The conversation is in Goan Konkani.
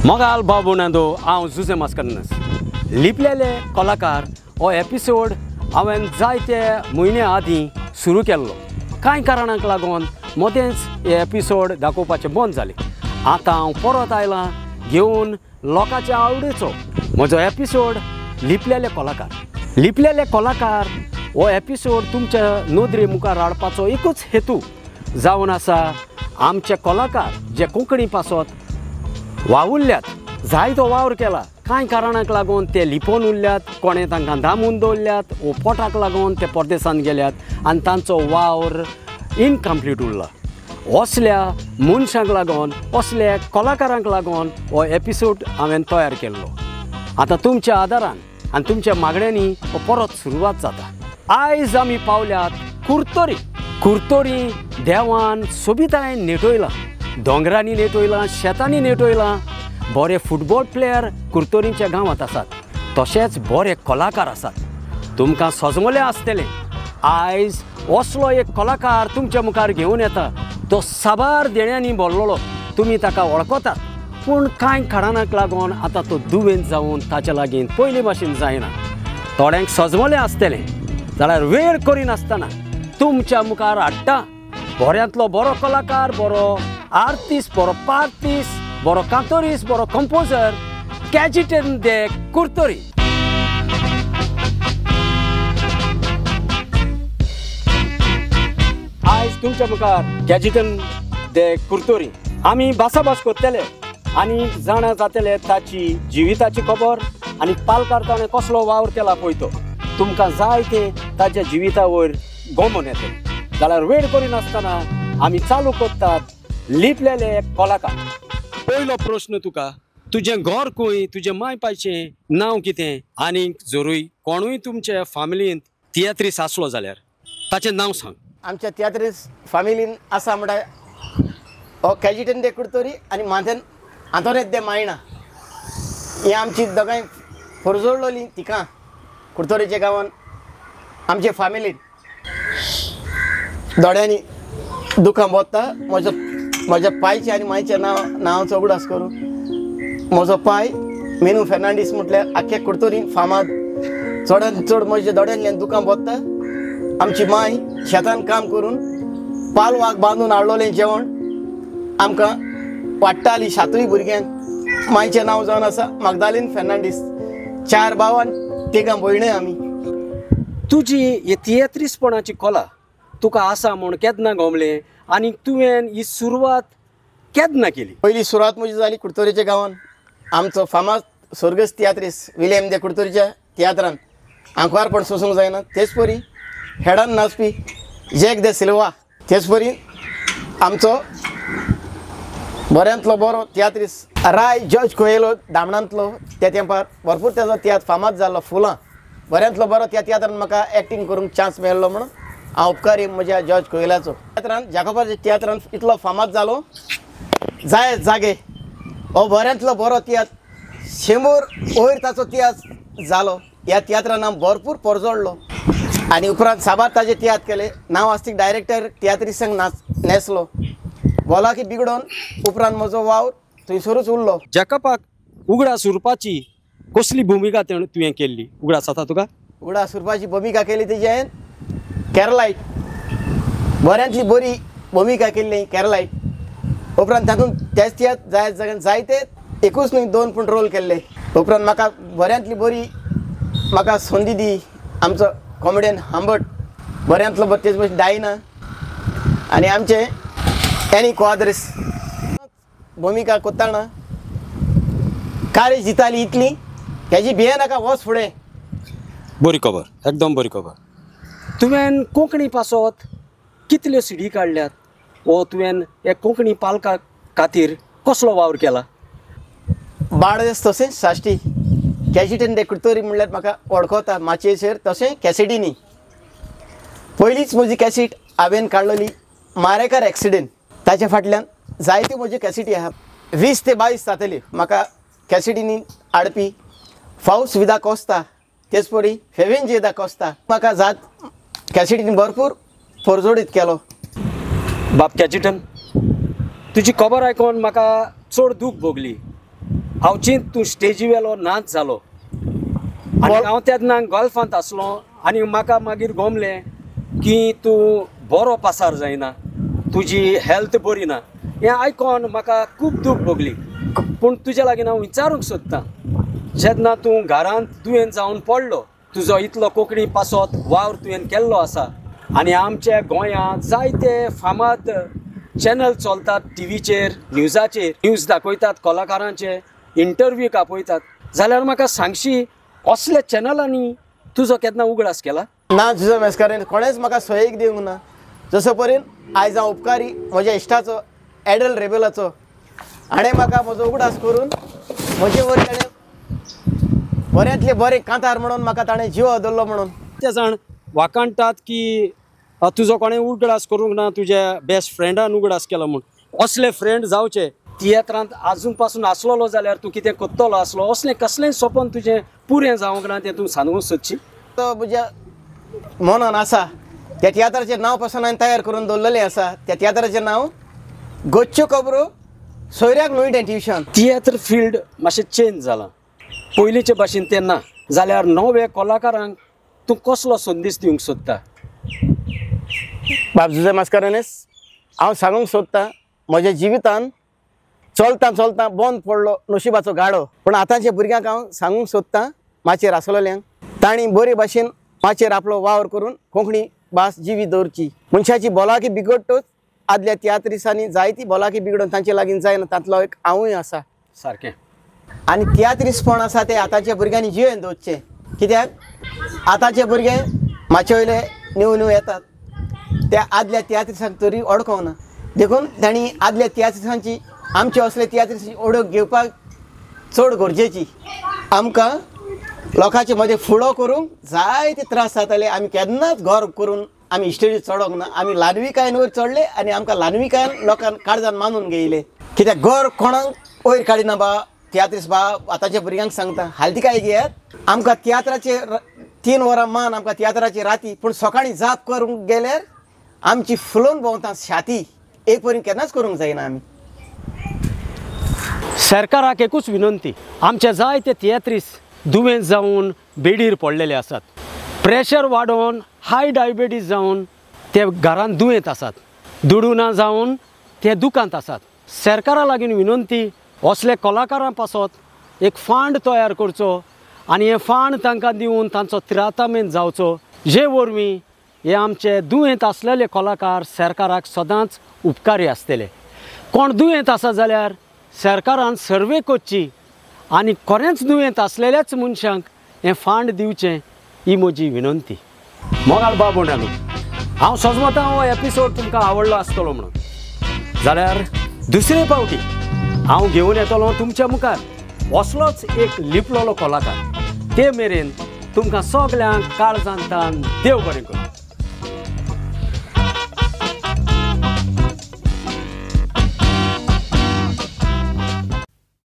मोगाल बाबू नांदो, हांव जुझे मास्करनस। लिपलेले कलाकार हो एपिसोड हांवें जायते म्हयन्या आदीं सुरू केल्लो। कांय कारणांक लागून मदेंच हे एपिसोड दाखोवपाचें बंद जालें। आतां हांव परत आयलां घेवन लोकांच्या आवडीचो म्हजो एपिसोड लिपलेले कलाकार। लिपलेले कलाकार हो एपिसोड तुमच्या नदरे मुखार हाडपाचो एकूच हेतू जावन आसा, आमचे कलाकार जे कोंकणी पासत वावुरल्यात, जायतो वावर केला, कांय कारणांक लागून ते लिपोवन उरल्यात, कोणें तांकां दामून दवरल्यात वो पोटाक लागून ते परदेसांत गेल्यात आनी तांचो वावर इनकम्प्लीट उरला। असल्या मनशांक लागून, असल्या कलाकारांक लागून हो एपिसोड हांवें तयार केल्लो। आतां तुमच्या आदारान आनी तुमच्या मागण्यांनी हो परत सुरवात जाता। आयज आमी पावल्यात कुर्तोरी। कुर्तोरी देवान सोबितायेन नेटयलां, दोंगरांनी नेटयलां, शेतांनी नेटयलां। बरे फुटबॉल प्लेयर कुर्तोरीच्या गांवांत आसात, तशेंच बरे कलाकार आसात। तुमकां सजमलें आसतलें, आयज असलो एक कलाकार तुमच्या मुखार घेवन येता, तो साबार देण्यांनी भरलेलो, तुमी ताका वळखतात, पूण कांय कारणांक लागून आतां तो दुयेंत जावन ताच्या लागीं पयलीं भाशेन जायना। थोड्यांक सजमलें आसतलें, जाल्यार वेळ करिनासतना तुमच्या मुखार हाडटा बऱ्यांतलो बरो कलाकार, बरो आर्टिस्ट, बरो पार्टिस्ट, बरो कांतोरीस, बरो कंपोजर, कॅजिटन दे कुर्तोरी। आयज तुमच्या मुखार कॅजिटन दे कुर्तोरी। आमी भासाभास करतले आनी जाणा जातले ताची जिविताची खबर आनी पालकार ताणें कसलो वावर केला पळय तो। तुमकां जाय ते ताच्या जिविता वयर गोमोन येतलें। जाल्यार वेळ करिनासतना आमी चालू करतात लिपलेले कलाकार। पयलो प्रश्न तुका, तुजें घर खंय, तुजें माय पायचें नांव कितें, आनी जरूय कोणूय तुमच्या फामिलींत तियात्रीस आसलो जाल्यार ताचें नांव सांग। आमच्या तियात्रीस फामिलीन आसा म्हणल्यार हो कॅजिटन दे कुर्तोरी आनी माथेन आंतोनेत दे मायणा, ही आमची दोगांय फरजोडलोली तिका कुर्तोरीच्या गांवान आमचे फामिलीन। दोड्यांनी दुखां भोगता। म्हजो म्हज्या पायचें आनी मायचें नांव नांवाचो उगडास करूं। म्हजो पाय मेनू फेर्नांडीस म्हटल्यार आख्खे कुर्तोरी फामाद, चडान चड म्हज्या दोड्यांतल्यान दुखां भोगता। आमची माय शेतान काम करून पालवाक बांदून हाडलोलें जेवण आमकां वाडटाली सातूय भुरग्यांक। मायचें नांव जावन आसा मागदालीन फेर्नांडीस। 4 भाव आनी 3 भयण्यो आमी। तुजी ही तियात्रीसपणाची कला तुका आसा म्हूण केन्ना गमलें आनी तुवें ही सुरवात केन्ना केली? पयली सुरवात म्हजी जाली कुर्तोरीच्या गांवान। आमचो फामाद स्वर्गस्त तियात्रीस विलियम दे कुर्तोरीच्या तियात्रान आंकवारपण सोसूंक जायना, तेच परी हेडान नाचपी जॅक दे सिल्वा, तेच परी आमचो बऱ्यांतलो बरो तियात्रीस राय जॉर्ज कोएलो दामणांतलो, त्या तेंपार भरपूर तेजो तियात्र फामाद जाल्लो फुलां। बऱ्यांतलो बरो त्या तियात्रान म्हाका एक्टींग करूंक चान्स मेळ्ळो म्हणून हांव उपकारी म्हज्या जॉर्ज कोयलाचो। तियात्रान जाकोबाच्या तियात्रान इतलो फामाद जालो जाय जागे हो बऱ्यांतलो बरो तियात्र 100 वयर ताचो तियात्र जालो। ह्या तियात्रान हांव भरपूर परजोडलो आनी उपरांत साबार ताजे तियात्र केले। नांव आस्तीक डायरेक्टर तियात्रिसांक नाच नेसलो बोलाकी बिगडोन उपरांत म्हजो वावर थंयसरूच उरलो। जाकोबाक उगडास उरपाची कसली भुमिका तुवें केल्ली, उगडास जाता तुका? उगडास उरपाची भुमिका केली तेजी हांवें केरलायट, बऱ्यांतली बरी भुमिका केल्ली केरलायट। उपरांत तातूंत त्याच तियात्र जाय जाग्यान जायते एकूच न्हय 2 पूण रोल केल्ले। उपरांत म्हाका बऱ्यांतली बरी म्हाका संदी दी आमचो कॉमेडियन हांबट, बऱ्यांतलो बरो तेच भशेन डायना आनी आमचे एनी क्वाद्रिस भुमिका कोत्ताना कारेज दिताली इतली हेजी भिये नाका वच फुडें। बरी खबर, एकदम बरी खबर। तुवें कोंकणी पासत कितल्यो सिडी काडल्यात वो तुवें हे कोंकणी पालका खातीर कसलो वावर केला? बार्देस तशेंच साश्टी कॅजिटन दे कुर्तोरी म्हणल्यार म्हाका वळखता माचयेचेर, तशें कॅसिटीनी पयलींच म्हजी कॅसीट हांवें काडलेली मारेकार एक्सिडेंट, ताच्या फाटल्यान जायत्यो म्हज्यो कॅसिटी आहा, 20 ते 22 जातली म्हाका कॅसिटीनी हाडपी। फावस विदा कोस्ता, तेच परी फेवेंजे दा कोस्ता, म्हाका जात कॅसिटीन भरपूर परजोडीत केलो। बाब कॅजिटन, तुजी खबर आयकून म्हाका चड दूख भोगली। हांव चिंत तूं स्टेजी वेलो नाच जालो आनी हांव तेन्ना गल्फांत आसलो आनी म्हाका मागीर गोमलें की तूं बरो पासार जायना, तुजी हेल्थ बरी ना. हें आयकोन म्हाका खूब दूख भोगली. पूण तुज्या लागीं हांव विचारूंक सोदतां, जेन्ना तूं घरांत दुयेंत जावन पडलो, तुजो इतलो कोंकणी पासत वावर तुवें केल्लो आसा आनी आमच्या गोंयांत जायते फामाद चॅनल चलतात, टिवीचेर न्यूजाचेर न्यूज दाखयतात, कलाकारांचे इंटरव्यू आपयतात, जाल्यार म्हाका सांगशी असल्या चॅनलांनी तुजो केन्ना उगडास केला ना? जुझे मस्कारेन्हस कोणेच म्हाका सोयीक दिवंक ना. जसो परेन आयज हांव उपकारी म्हज्या इश्टाचो एडल रेबेलाचो, हाणें म्हाका म्हजो उगडास करून म्हजे वयर ताणें बऱ्यांतले बरें कांतार म्हणून म्हाका ताणें जिवा दवरलो. म्हणून ते जाण वाखाणटात की तुजो कोणें उगडास करूंक ना, तुज्या बेस्ट फ्रेंडान उगडास केलो म्हूण. असले फ्रेंड जावचे. तियात्रांत आजून पासून आसलेलो जाल्यार तूं कितें करतलो आसलो, असलें कसलेंय सपन तुजें पुरें जावंक ना तें तूं सांगूंक सोदशी? तो म्हज्या मनान आसा त्या तियात्राचें नांव पासून हांवें तयार करून दवरलेलें आसा. त्या तियात्राचें नांव गोच्च्यो खबरो सोयऱ्याक न्हय तें ट्युशन. तियात्र फिल्ड मातशें चेंज जालां, पयलींचे भाशेन तें ना. जाल्यार नवे कलाकारांक तूं कसलो संदेश दिवंक सोदता? बाब जुझे मस्कारेन्हस, हांव सांगूंक सोदतां म्हज्या जिवितान चलता चलता बंद पडलो नशिबाचो गाडो, पूण आतांच्या भुरग्यांक हांव सांगूंक सोदतां माचयेर आसलेल्यांक तांणी बरे भाशेन माचयेर आपलो वावर करून कोंकणी भास जिवी दवरची. मनशाची भलायकी बिगडटच आदल्या तियात्रिसांनी जायती भलायकी बिगडून तांचे लागीं जायना, तांतलो एक हांवूय आसा. सारकें. आनी तियात्रिसपण आसा ते आतांच्या भुरग्यांनी जिवेन दवरचें, कित्याक आतांचे भुरगे माचये वयले न्यू न्यू येतात, त्या आदल्या तियात्रिसांक तरी वळखना. देखून तांणी आदल्या तियात्रिसांची आमचे असले तियात्रिसांची ओळख घेवपाक चड गरजेची. आमकां लोकांचे मदें फुडो करूंक जायते त्रास जाताले. आमी केन्नाच घर करून आमी स्टेजीर चडोंक ना. आमी ल्हानविकायेन वयर चडले आनी आमकां ल्हानविकायेन लोकांक काळजान मानून घेयले, कित्याक घर कोणाक वयर काडिना बा तियात्रीस बा. आतांच्या भुरग्यांक सांगता हालतिकाय घेयात. आमकां तियात्राचे 3 वरां मान, आमकां तियात्राची राती, पूण सकाळीं जाप करूंक गेल्यार आमची फुलोवन भोंवता छाती. एक परी केन्नाच करूंक जायना आमी. सरकाराक एकूच विनंती, आमचे जायते तियात्रीस दुयेंत जावन बेडीर पडलेले आसात, प्रेशर वाडोवन हाय डायबिटीज जावन ते घरांत दुयेंत आसात, दुडू ना जावन ते दुकांत आसात. सरकारा लागीं विनंती, असले कलाकारां पासत एक फंड तयार करचो आनी हें फंड तांकां दिवन तांचो त्रातामेंत जावचो, जे वरवीं हे आमचे दुयेंत आसलेले कलाकार सरकाराक सदांच उपकारी आसतले. कोण दुयेंत आसा जाल्यार सरकारान सर्वे करची आनी खरेंच दुयेंत आसलेल्याच मनशांक हें फंड दिवचें, ही म्हजी विनंती. मोगाल बाब म्हणलो, हांव सजमतां हो एपिसोड तुमकां आवडलो आसतलो म्हणून. जाल्यार दुसरे पावटी हांव घेवन येतलो तुमच्या मुखार असलोच एक लिपलेलो कलाकार. ते मेरेन तुमकां सगल्यांक काळजांतान देव बरें करूं.